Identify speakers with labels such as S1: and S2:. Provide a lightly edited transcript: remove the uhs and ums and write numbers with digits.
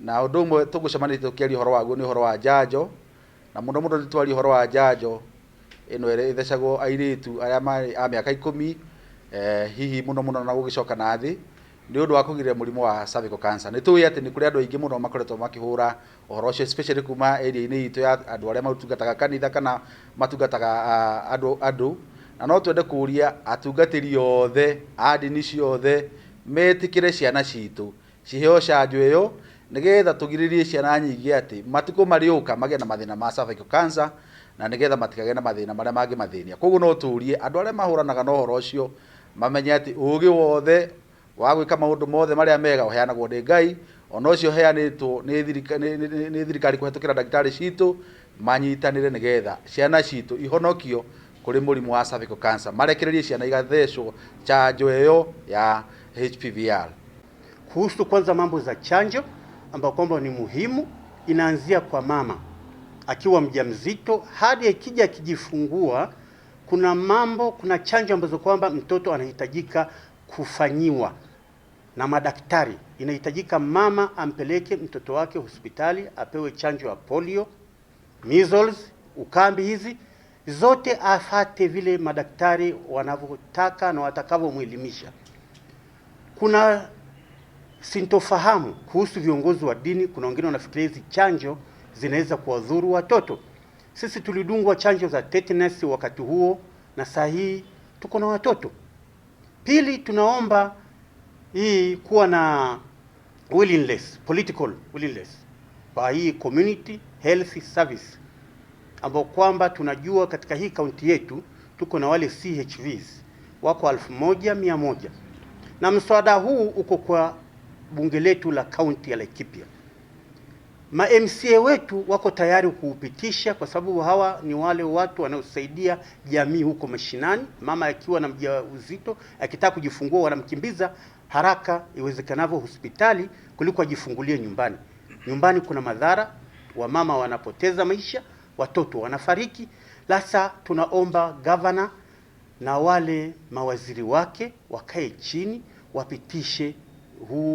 S1: Na ũndũ ũmwe tũgũcemanĩtie tũkĩaria ũhoro waguo nĩ ũhoro wa njanjo, na mũno mũno nĩ twaria ũhoro wa njanjo ĩno ĩrĩa ĩthecagwo airĩtu arĩa marĩ a mĩaka 10, hihi mũno mũno na gũgĩcoka na thĩ, nĩ ũndũ wa kũgirĩrĩria mũrimũ wa cervical cancer. Nĩ tũĩ atĩ nĩ kũrĩ andũ aingĩ mũno makoretwo makĩhũra ũhoro ũcio, especially kuma area-inĩ itũ ya andũ arĩa matungataga kanitha kana matungataga andũ. Na no twende kũria atungatĩri othe a ndini ciothe metĩkĩre ciana citũ ciheo canjo ĩyo, nĩgetha tũgirĩrĩrie ciana nyingĩ atĩ matukũ marĩũka magĩe na mathĩna ma cervical cancer, na nĩgetha matikagĩe na mathĩna marĩa mangĩmathĩnia. Koguo no tũrie andũ arĩa mahũranaga na ũhoro ũcio mamenye atĩ ũgĩ wothe wa gwĩka maũndũ mothe marĩa mega ũheanagwo nĩ Ngai, ona ũcio ũheanĩtwo nĩ thirikari kũhetũkĩra ndagĩtarĩ citũ, manyitanĩre nĩgetha ciana citũ ihonokio kũrĩ mũrimũ wa cervical cancer, marekererie ciana igathecwo chanjo ĩyo ya HPVR.
S2: Kuhusu kwanza mambo za chanjo ambayo kwamba ni muhimu, inaanzia kwa mama akiwa mjamzito hadi akija akijifungua. Kuna mambo, kuna chanjo ambazo kwamba mtoto anahitajika kufanyiwa na madaktari. Inahitajika mama ampeleke mtoto wake hospitali apewe chanjo ya polio, measles, ukambi, hizi zote afate vile madaktari wanavyotaka na watakavyomwelimisha. Kuna sintofahamu kuhusu viongozi wa dini. Kuna wengine wanafikiria hizi chanjo zinaweza kuwadhuru watoto. Sisi tulidungwa chanjo za tetanus wakati huo, na saa hii tuko na watoto. Pili, tunaomba hii kuwa na willingness, political willingness kwa hii community health service, ambao kwamba tunajua katika hii kaunti yetu tuko na wale CHVs wako 1100, na mswada huu uko kwa bunge letu la kaunti ya Laikipia. Ma MCA wetu wako tayari kuupitisha kwa sababu hawa ni wale watu wanaosaidia jamii huko mashinani. Mama akiwa na mjamzito akitaka kujifungua, wanamkimbiza haraka iwezekanavyo hospitali kuliko ajifungulie nyumbani. Nyumbani kuna madhara, wamama wanapoteza maisha, watoto wanafariki. Sasa tunaomba gavana na wale mawaziri wake wakae chini wapitishe huu